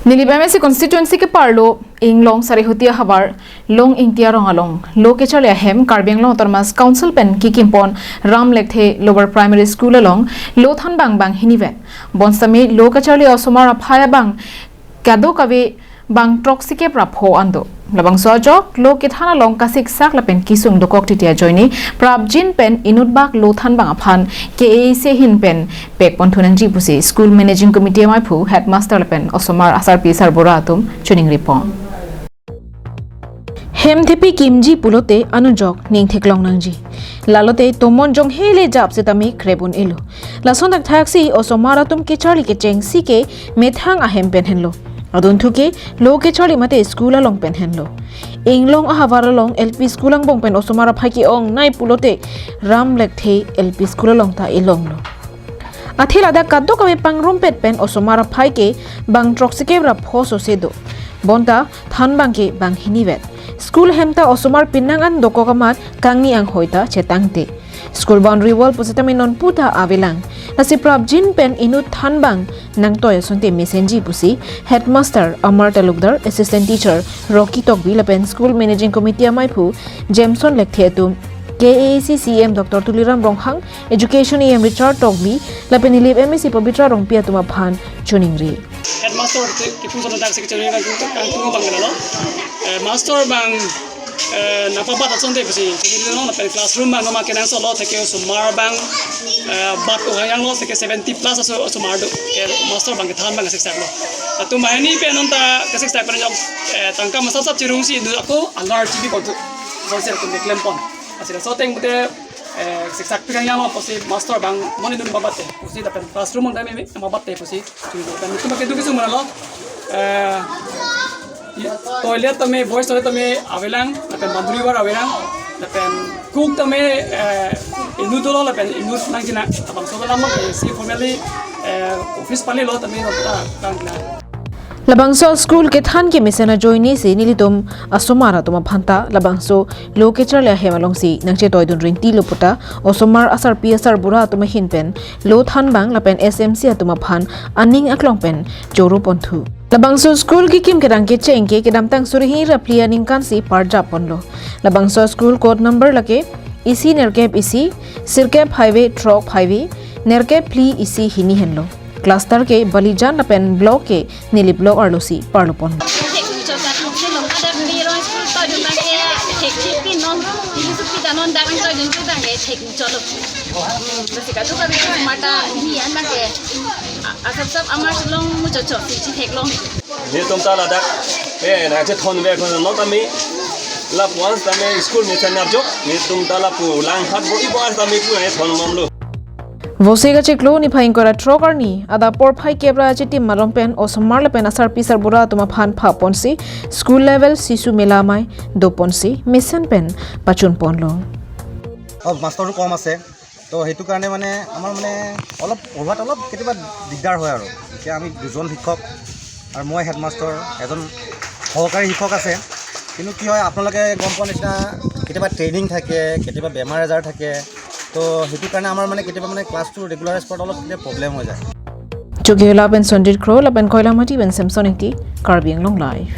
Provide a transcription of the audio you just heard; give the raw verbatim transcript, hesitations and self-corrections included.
Nilip M A C constituency keparlo Inglong Sarihuti ahavar Long Ingti arong along lo kecharli ahem Karbi Anglong Autonomous Council pen kikimpon Ram Lekthe Lower Primary School along lo thanbang banghinivet. Bonsitame lo kecharli osomar aphai abang kadokave bang throksi kep ra pho an do. Labangso ajok lo kethan along kasiksak lapen kesung dokok titi ajoine prapjin pen inutbak lo thanbang aphan K A A C ahin pen pekpon thunangji pusi School Managing Committee amaiphu, headmaster lapen osomar asarpi sarbura atum choningri pon. Hem thepi kimji pulote anujok ning theklong nangji. Lalote tomon jong hele jap setame krep un-elo. Lason dak thaksi osomar atum kecharli kechengsi ke methang ahem pen henlo. Adunthu ke lo kecharli mate school along pen henlo. Inglong ahavar along L P school angbong pen osomar aphai ke-ongnei pulote Ram Lekthe L P school along ta elonglo. Athe ladak kadokave pangrumpet pen osomar aphai ke bang throksi kep ra pho sose do. Bonta thanbang ke banghinivet. School hem ta osomar penang an dokok amat kangni anghoi ta chetangte. School boundary wall pusitame non puta avelang. Lasi prapjin pen inut thanbang nangtoi asonte mesenji pusi headmaster Amar Talukdar, assistant teacher Rocky Tokbi lapen School Managing Committee amaiphu Jameson Lekthe atum, K A A C C E M Doctor Tuliram Ronghang, Education E M Richard Tokbi lapen Nilip M A C Pabitra Rongpi atum aphan choningri. Headmaster ke, kiphu sono dak secretary bang kung kung bang lo. Eh, master bang, eh, nangpabat asonte pusi. Jadi lo na pen classroom bang nama kenangsot lo theke osomar bang, eh, bat ohayang lo theke seventy plus aso osomar do. Ke master bang kethan bang siksak lo. Atum banghini pen nonta kesiksak pen jok, eh, tangka masap sap chirungsi do ako alar chibi kontu. Sonsel tum klem pon. Asira soteng mute, eh, siksak pikang yang lo pusi master bang moni dun babat te. Pusi lapen classroom bang dami babat te pusi. Chungo kan itu pakai duki semua lo. Eh, ya, toilet tame, boys toilet tame avelang, lapen boundary wall avelang, lapen cook tame, eh, inut dolo lapen inut nang jina, abang so lama ke si formally, eh, office pali lo tame lo ta kang jina. Labangso school kethan kemesen ajoine si nelitum asomar atum aphan ta labangso lo kecharli ahem alongsi nangchetoidun rinti lo puta osomar asarpi asarbura atum ahin pen lo thanbang lapen S M C atum aphan aning aklong pen choro ponthu. Labangso school kikim kerang kecheng ke kedamtang suri hini ra phli aningkan si parjap ponlo. Labangso school code number lake isi nerkep isi, sirkep highway, throk highway, nerkep phli isi hini henlo. Cluster ke Balijan lapen block ke Nilip block arlosi parlo pon. Thek chok ta thek si long ada pi rong school ta jong ta ke thek thek pi non, ini su pi ta non darang ta jong ta ke thek chok lo. Hmm, basi ka tu ka bi mata bi an ma ke. A, asap sap amar sulong mu chok chok si si theklong. Netum ta ladak, eh, nangchethon ve kon lo tame. Lapu an tame school mesen arjok, netum ta lapu langhat bo ibo an tame pu nangchethon mamlo. Vose kachiklo niphai ingkoi ra throk arni adap porphai kep ra achitim malom pen osomar lapen asarpi sarbura atum aphan pha ponsi school level Sishu Mela amei do ponsi mesen pen pachun ponlo. অ, মাষ্টৰটো কম আছে। তো সেইটো কাৰণে মানে আমাৰ মানে অলপ পঢ়োৱাত অলপ কেতিয়াবা দিগদাৰ হয় আৰু। এতিয়া আমি দুজন শিক্ষক আৰু মই হেডমাষ্টৰ, এজন সহকাৰী শিক্ষক আছে। কিন্তু কি হয়, আপোনালোকে গম পোৱা নিচিনা কেতিয়াবা ট্ৰেইনিং থাকে, কেতিয়াবা বেমাৰ আজাৰ থাকে। তো সেইটো কাৰণে আমাৰ মানে কেতিয়াবা মানে ক্লাছটো ৰেগুলাৰাইজ কৰাত অলপ কেতিয়াবা প্ৰব্লেম হৈ যায়। Chokihola pen Sanjit Kro lapen Koilamati pen Samson Ingti, Karbi Anglong Live.